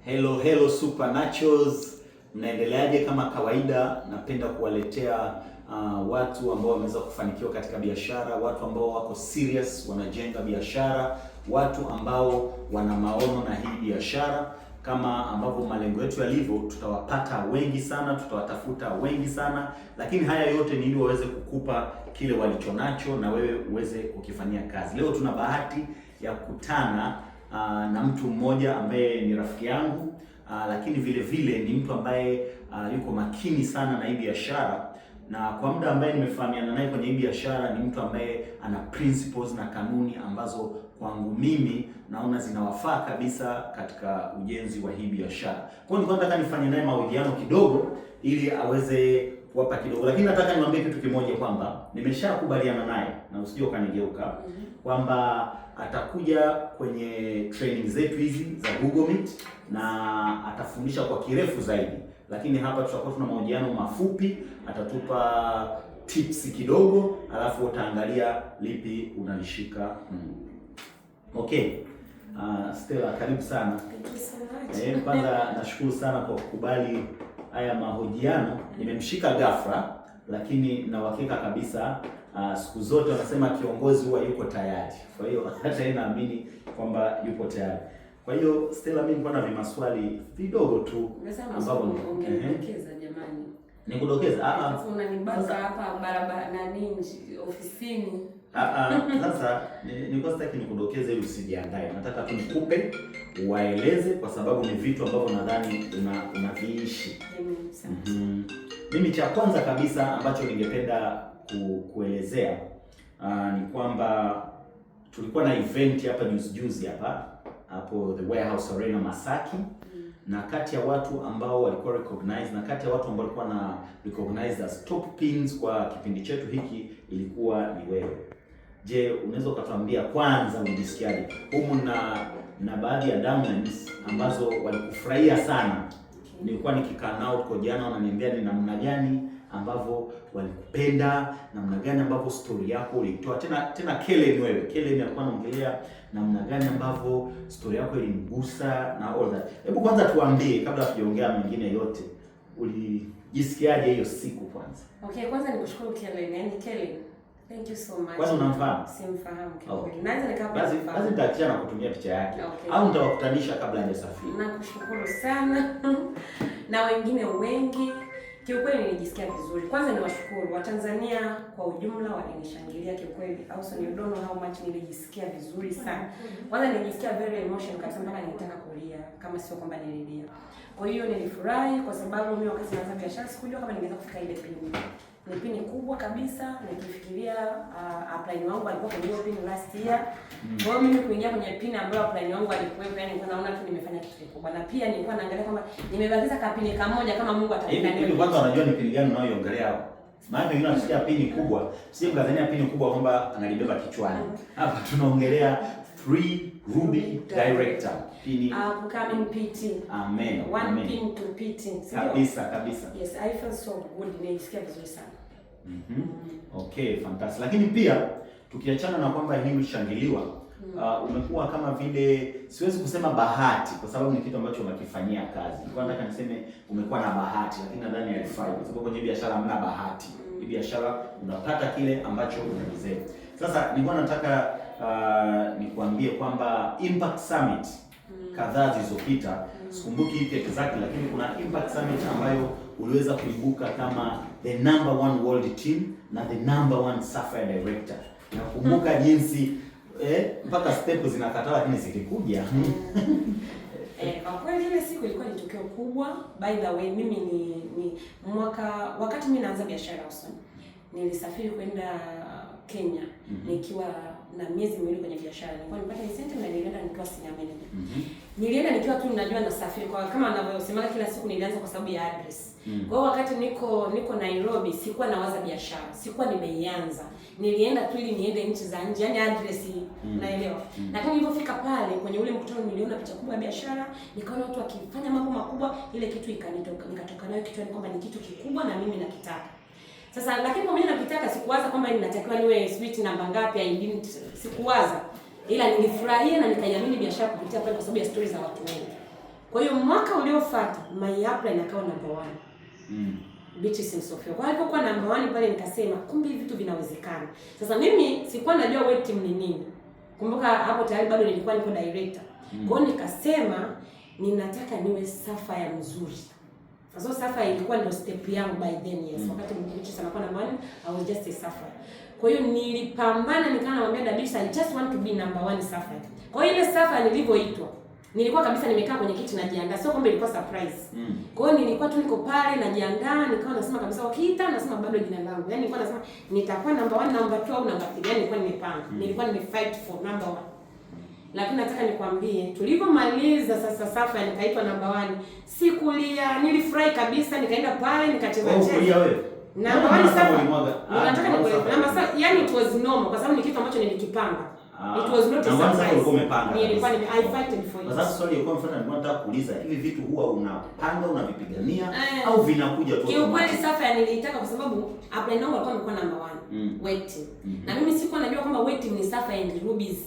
Hello hello Supernaturals, mnaendeleaje? Kama kawaida, napenda kuwaletea watu ambao wameweza kufanikiwa katika biashara, watu ambao wako serious wanajenga biashara, watu ambao wana maono na hii biashara. Kama ambavyo malengo yetu yalivyo, tutawapata wengi sana, tutawatafuta wengi sana, lakini haya yote ni ili waweze kukupa kile walichonacho na wewe uweze kukifanyia kazi. Leo tuna bahati ya kukutana na mtu mmoja ambaye ni rafiki yangu, lakini vile vile ni mtu ambaye yuko makini sana na hii biashara, na kwa muda ambaye nimefahamiana naye kwenye hii biashara, ni mtu ambaye ana principles na kanuni ambazo kwangu mimi naona zinawafaa kabisa katika ujenzi wa hii biashara. Kwa hiyo nilikuwa nataka nifanye naye mahojiano kidogo ili aweze kuwapa kidogo, lakini nataka niwaambie kitu kimoja kwamba nimeshakubaliana naye na usije ukanigeuka kwamba atakuja kwenye training zetu hizi za Google Meet na atafundisha kwa kirefu zaidi, lakini hapa tutakuwa tuna mahojiano mafupi, atatupa tips kidogo, alafu utaangalia lipi unalishika. Okay. Stella, karibu sana. Thank you so much. Kwanza nashukuru sana kwa kukubali haya mahojiano. Nimemshika ghafla, lakini na uhakika kabisa, siku zote wanasema kiongozi huwa yuko tayari. Kwa hiyo hata yeye naamini kwamba yupo tayari. Kwa hiyo Stella, mimi nilikuwa na vimaswali vidogo tu ambavyo Ungenidokeza jamani. Nikudokeza? Ah, ah. Sasa unanibaka hapa barabara nani ofisini. Ah, ah, sasa nilikuwa sitaki nikudokeze ili usijiandae. Nataka tu nikupe uwaeleze kwa sababu ni vitu ambavyo nadhani unaviishi. Mimi cha kwanza kabisa ambacho ningependa kuelezea ni kwamba tulikuwa na event hapa juzi juzi hapa hapo The Warehouse Arena Masaki, na kati ya watu ambao walikuwa recognized na kati ya watu ambao walikuwa na recognized as top pins kwa kipindi chetu hiki ilikuwa ni wewe. Je, unaweza ukatuambia kwanza unajisikiaje? Humu na baadhi ya downlines ambazo walikufurahia sana. Nilikuwa nikikaa nao kwa jana, wananiambia ni namna gani ambavyo walikupenda, namna gani ambavyo story yako ulitoa. Tena tena Kellen, wewe Kellen alikuwa anaongelea namna gani ambavyo story yako ilimgusa na all that. Hebu kwanza tuambie kabla hatujaongea mengine yote, ulijisikiaje hiyo siku kwanza? Okay, kwanza nikushukuru Kellen. Yaani Kellen, thank you so much. Kwanza unamfahamu? Simfahamu Kellen. Okay. Naweza nikawa Basi namfahamu. basi nitaachia na kutumia picha yake au nitawakutanisha kabla hajasafiri. Nakushukuru sana na wengine wengi. Kiukweli nilijisikia vizuri. Kwanza niwashukuru Watanzania kwa ujumla, walinishangilia kiukweli. Also you don't know how much nilijisikia vizuri sana. Kwanza nilijisikia very emotional kabisa mpaka nilitaka kulia, kama sio kwamba nililia. Kwa hiyo nilifurahi kwa sababu mimi wakati naanza biashara sikujua kama ningeweza kufika ile pini. Ni pini kubwa kabisa, nikifikiria upline wangu alikuwa kwenye hiyo pini last year. Kwa hiyo mimi kuingia kwenye pini ambayo upline wangu alikuwepo, yani nilikuwa naona tu nimefanya kitu kikubwa. Na pia nilikuwa naangalia kwamba nimebakiza kapini kamoja kama Mungu Hivi atanipa. hivi kwanza wanajua ni pini gani unayoiongelea hapo? Maana wengine wanasikia pini kubwa, sije mkadhania pini kubwa kwamba analibeba kichwani. Hapa tunaongelea 3 Ruby Director. Pini Upcoming PT. Amen. One Amen. pin to PT. Si ndio? Kabisa kabisa. Yes, I feel so good. Nilijisikia vizuri sana. Okay, fantastic. Lakini pia tukiachana na kwamba hii ulishangiliwa, umekuwa kama vile, siwezi kusema bahati kwa sababu ni kitu ambacho unakifanyia kazi. Nilikuwa nataka niseme umekuwa na bahati, lakini nadhani haifai kwa sababu kwenye biashara hamna bahati. Hii biashara unapata kile ambacho unadeserve. Sasa nilikuwa nataka nikuambie kwamba Impact Summit kadhaa zilizopita, sikumbuki ipi exactly, lakini kuna Impact Summit ambayo uliweza kuibuka kama the number one world team na the number one Sapphire director. Nakumbuka jinsi mpaka step zinakataa lakini zilikuja. Kwa kweli ile siku ilikuwa ni tukio kubwa. By the way, mimi ni mwaka wakati mimi naanza biashara usoni, nilisafiri kwenda Kenya nikiwa na miezi 2 kwenye biashara. Nilikuwa nimepata incentive na nilienda nikiwa senior manager. Nilienda nikiwa tu najua nasafiri kwa kama wanavyosema kila siku, nilianza kwa sababu ya address. Kwa hiyo wakati niko Nairobi sikuwa nawaza biashara, sikuwa nimeianza. Nilienda tu ili niende nchi za nje, yani address naelewa. Lakini nilipofika pale kwenye ule mkutano niliona picha kubwa ya biashara, nikaona watu wakifanya mambo makubwa, ile kitu ikanitoka, nikatoka nayo kichwani kwamba ni kitu kikubwa na mimi nakitaka. Sasa lakini pamoja na kitaka sikuwaza kwamba ninatakiwa niwe switch namba ngapi, I didn't, sikuwaza. Ila nilifurahia na nikaiamini biashara kupitia pale kwa sababu ya stories za watu wengi. Kwa hiyo mwaka uliofuata my upline akawa number 1. Beatrice Msofia. Kwa hiyo alipokuwa number 1 pale nikasema kumbe hivi vitu vinawezekana. Sasa mimi sikuwa najua wet team ni nini. Kumbuka hapo tayari bado nilikuwa niko director. Kwa hiyo nikasema ninataka niwe Sapphire mzuri. So Sapphire ilikuwa ndio step yangu by then, yes. Wakati Beatrice anakuwa number 1, I was just a Sapphire. Kwa hiyo nilipambana, nikawa namwambia Beatrice, I just want to be number 1 Sapphire. Kwa hiyo ile Sapphire nilivyoitwa, nilikuwa kabisa nimekaa kwenye kiti najiandaa, sio kwamba ilikuwa surprise. Kwa hiyo nilikuwa tu niko pale najiandaa, nikawa nasema kabisa wakiita nasema bado jina langu. Yaani nilikuwa nasema nitakuwa number 1, number 2 au number 3. Yaani nilikuwa nimepanga. Nilikuwa nimefight for number 1. Lakini nataka nikwambie, tulivyomaliza sasa Sapphire nikaitwa number 1, sikulia, nilifurahi kabisa, nikaenda pale nikacheza Wewe cheza. kulia wewe? Number 1 Sapphire. Ulimwaga. Nataka nikueleze. Number sasa, yani it was normal kwa sababu ni kitu ambacho nilikipanga. It was not a Number one surprise. ulikuwa umepanga. Nilikuwa kabisa. nime I fighted for it. Kwa sababu swali ilikuwa mfano nilikuwa nataka kuuliza hivi vitu huwa unapanga unavipigania Eh. au vinakuja tu Kiukweli automatic? Sapphire niliitaka kwa sababu upline wangu alikuwa amekuwa number 1 waiting. Na mimi sikuwa najua kwamba waiting ni Sapphire and Rubies.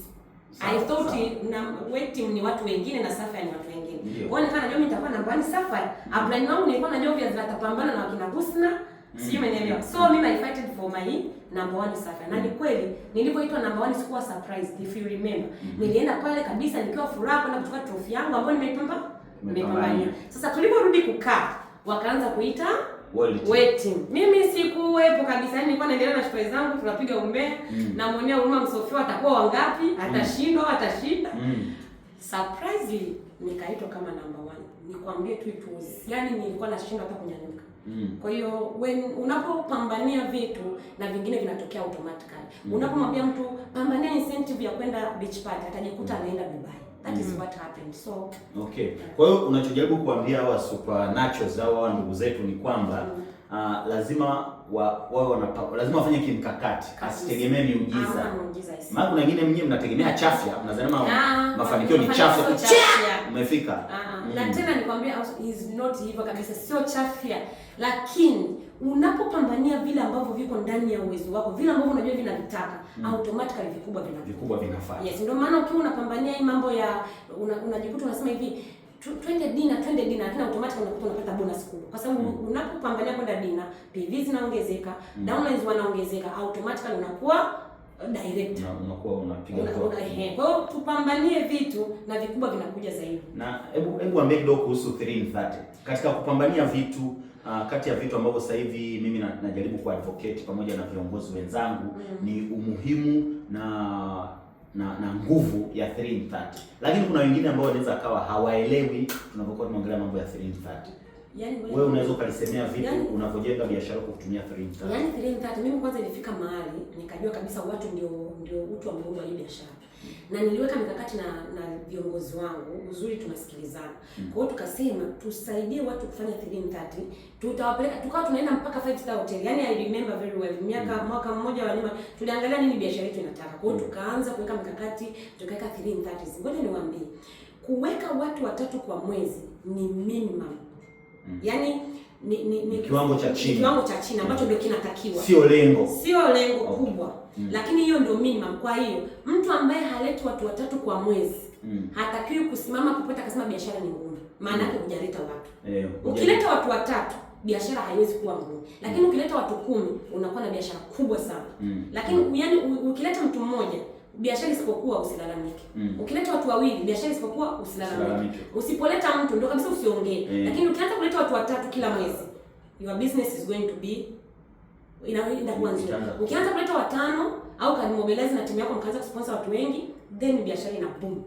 I thought na waiting ni watu wengine na Sapphire ni watu wengine. Kwa hiyo nikawa najua mimi nitakuwa number 1 Sapphire. Upline wangu nilikuwa najua obviously atapambana na wakina Husna. Sijui umenielewa. So mimi I fighted for my number 1 Sapphire. Na ni kweli nilipoitwa number 1 sikuwa surprised, if you remember. Nilienda pale kabisa nikiwa furaha kwenda kuchukua trophy yangu ambayo nimeipambania. Sasa tuliporudi kukaa wakaanza kuita World. waiting. Mimi sikuwepo kabisa. Yaani nilikuwa naendelea na shughuli zangu, tunapiga umbea, namuonea huruma Msofia atakuwa wangapi, atashindwa au atashinda. Surprisingly nikaitwa kama number 1. Nikwambie tu it was, yani nilikuwa nashindwa hata kunyanyuka. Kwa hiyo when unapopambania vitu na vingine vinatokea automatically. Unapomwambia mtu pambania incentive ya kwenda beach party, atajikuta anaenda Dubai. That is what happened. So Okay. Kwa hiyo unachojaribu kuambia hawa supernaturals au hawa ndugu zetu ni kwamba lazima wawe lazima wafanye kimkakati, asitegemee miujiza. Hamna miujiza isi. Maana kuna wengine mnyewe mnategemea chafya, mnadhani mafanikio ni mafanikio chafya. sio chafya. Umefika. Na tena nikwambia also is not hivyo kabisa, sio chafya. Lakini unapopambania vile ambavyo viko ndani ya uwezo wako, vile ambavyo unajua vinavitaka, automatically vikubwa vinakuja. Vikubwa vinafaa. Yes, ndio maana ukiwa unapambania hii mambo ya unajikuta unasema hivi twende dinner, twende dinner, lakini automatically unakuta unapata bonus kubwa. Kwa sababu unapopambania kwenda dinner, PV zinaongezeka, downlines wanaongezeka, automatically unakuwa director. Unakuwa unapiga hatua. Kwa hiyo tupambanie vitu na vikubwa vinakuja zaidi. Na hebu ambie kidogo kuhusu 3 in 30. Katika kupambania vitu, kati ya vitu ambavyo sasa hivi mimi najaribu kuadvocate pamoja na viongozi wenzangu ni umuhimu na nguvu ya 3 in 30. Lakini kuna wengine ambao wanaweza akawa hawaelewi tunapokuwa tunaongelea mambo ya 3 in 30. Yaani Wewe unaweza ukalisemea vipi unavyojenga biashara kwa kutumia 3 in 30? Yaani 3 in 30 mimi kwanza nilifika mahali nikajua kabisa watu ndio uti wa mgongo wa hii biashara. Na niliweka mikakati na viongozi wangu, uzuri tunasikilizana. Kwa hiyo tukasema tusaidie watu kufanya 3 in 30, tutawapeleka, tukawa tunaenda mpaka 5 star hotel. Yaani I remember very well, mwaka mmoja wa nyuma tuliangalia nini biashara yetu inataka. Kwa hiyo tukaanza kuweka mikakati, tukaweka 3 in 30. Ngoja niwaambie, kuweka watu watatu kwa mwezi ni minimum. Yaani ni Kiwango cha chini. Kiwango cha chini ambacho ndio kinatakiwa. Sio lengo. Sio lengo kubwa. Lakini hiyo ndio minimum. Kwa hiyo mtu ambaye haleti watu watatu kwa mwezi hatakiwi kusimama popote akasema biashara ni ngumu. Maana yake hujaleta watu. Ukileta watu watatu biashara haiwezi kuwa ngumu. Lakini ukileta watu 10 unakuwa na biashara kubwa sana. Lakini yani ukileta mtu mmoja biashara isipokuwa usilalamike. Ukileta watu wawili biashara isipokuwa usilalamike. Usilalamike. Usipoleta mtu ndio kabisa usiongee. Lakini ukianza kuleta watu watatu kila mwezi, your business is going to be inakuwa nzuri. Itaanza. Ukianza kuleta watano au kanimobilize na timu yako mkaanza kusponsor watu wengi, then biashara ina boom.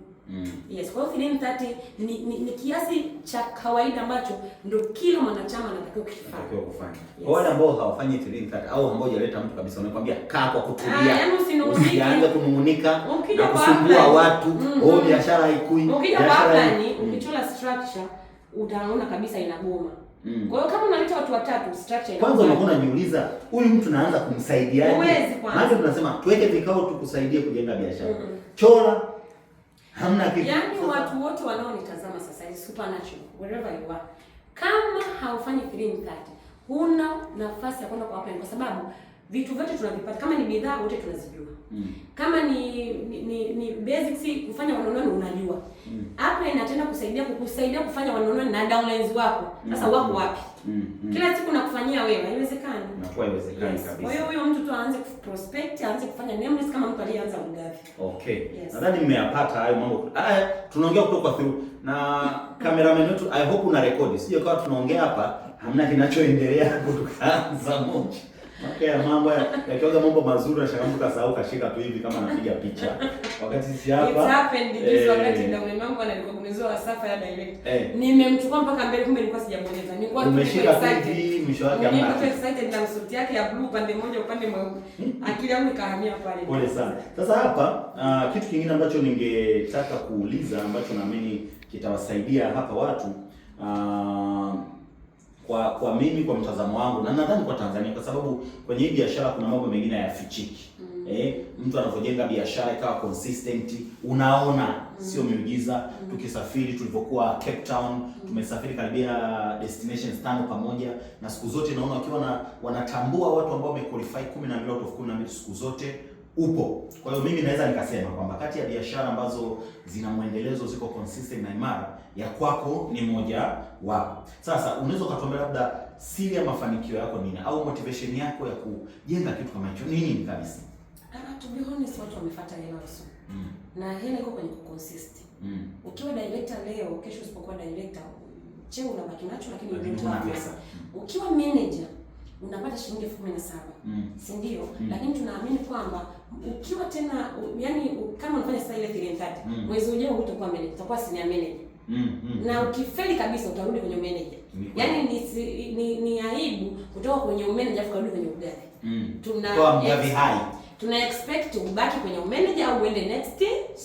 Yes, kwa hiyo 3 in 30 ni kiasi cha kawaida ambacho ndio kila mwanachama anatakiwa kukifanya. Anatakiwa kufanya. Yes. Kwa wale ambao hawafanyi 3 in 30 au ambao hujaleta mtu kabisa, unakwambia kaa kwa kutulia. Yaani usinung'unike. Usianze kunung'unika Ukija na kwa kusumbua upline. watu. Oh, biashara haikui. Ukija kwa Biashara upline, ukichora structure utaona kabisa inagoma. Kwa hiyo kama unaleta watu watatu structure Kwanza inagoma. unakuwa unajiuliza huyu mtu naanza kumsaidiaje? Huwezi kwanza. Maana tunasema tuweke vikao tukusaidie kujenga biashara. Chora hamna kitu. Yaani Sasa- watu wote wanaonitazama sasa hivi supernatural wherever you are, kama haufanyi 3 in 30 huna nafasi ya kwenda kwa upline, kwa sababu Vitu vyote tunavipata, kama ni bidhaa wote tunazijua. Kama ni basics kufanya one on one unajua. Upline inatenda kusaidia kukusaidia kufanya one on one na downlines wako. Sasa wako wapi? Kila siku nakufanyia wewe, haiwezekani. Inakuwa haiwezekani Yes. Kwa kabisa. hiyo huyo mtu tu aanze kuprospect, aanze kufanya nameless kama mtu aliyeanza ugavi. Okay. Yes. Nadhani mmeyapata hayo mambo. Haya, tunaongea kutoka through na cameraman wetu, I hope una rekodi. Sio kama tunaongea hapa hamna kinachoendelea hapo tukaanza moja. Okay, ya mambo yakiwaga mambo mazuri na shaka mtu kasahau kashika tu hivi kama anapiga picha. Wakati sisi hapa It happened juzi wakati downline wangu analikognoziwa wa ya direct. Nimemchukua mpaka mbele, kumbe nilikuwa sijabonyeza. Nilikuwa tu niko Umeshika tu excited. hivi, mwisho wake hamna Nilikuwa kitu. excited na suti yake ya blue upande mmoja, upande mweupe. Akili yangu ikahamia pale. Pole sana. Sasa hapa kitu kingine ambacho ningetaka kuuliza ambacho naamini kitawasaidia hapa watu kwa mimi, kwa mtazamo wangu na nadhani kwa Tanzania, kwa sababu kwenye hii biashara kuna mambo mengine hayafichiki. Mtu anavyojenga biashara ikawa consistent, unaona sio miujiza. Tukisafiri tulivyokuwa Cape Town, tumesafiri karibia destinations tano pamoja, na siku zote naona wakiwa na wanatambua watu ambao wamequalify 12 out of 12 siku zote upo. Kwa hiyo mimi naweza nikasema kwamba kati ya biashara ambazo zina mwendelezo, ziko consistent na imara, ya kwako ni moja wapo. Sasa unaweza ukatuambia labda siri ya mafanikio yako nini, au motivation yako ya kujenga kitu kama hicho ni nini kabisa? Ah, to be honest, watu wamefuata hela also. Na hela iko kwenye kuconsist. Ukiwa director leo, kesho usipokuwa director, cheo unabaki nacho lakini Lakini you don't huna have pesa. money. Ukiwa manager unapata shilingi 17,000. Si ndio? Lakini tunaamini kwamba ukiwa tena yani kama unafanya sasa ile 330 mwezi ujao hutakuwa manager, utakuwa senior manager. Na ukifeli kabisa utarudi kwenye manager. Ni kweli. Yaani ni aibu kutoka kwenye manager afu kurudi kwenye ugavi. Tuna Kwa mgavi hai. Tuna expect ubaki kwenye manager au uende next Step.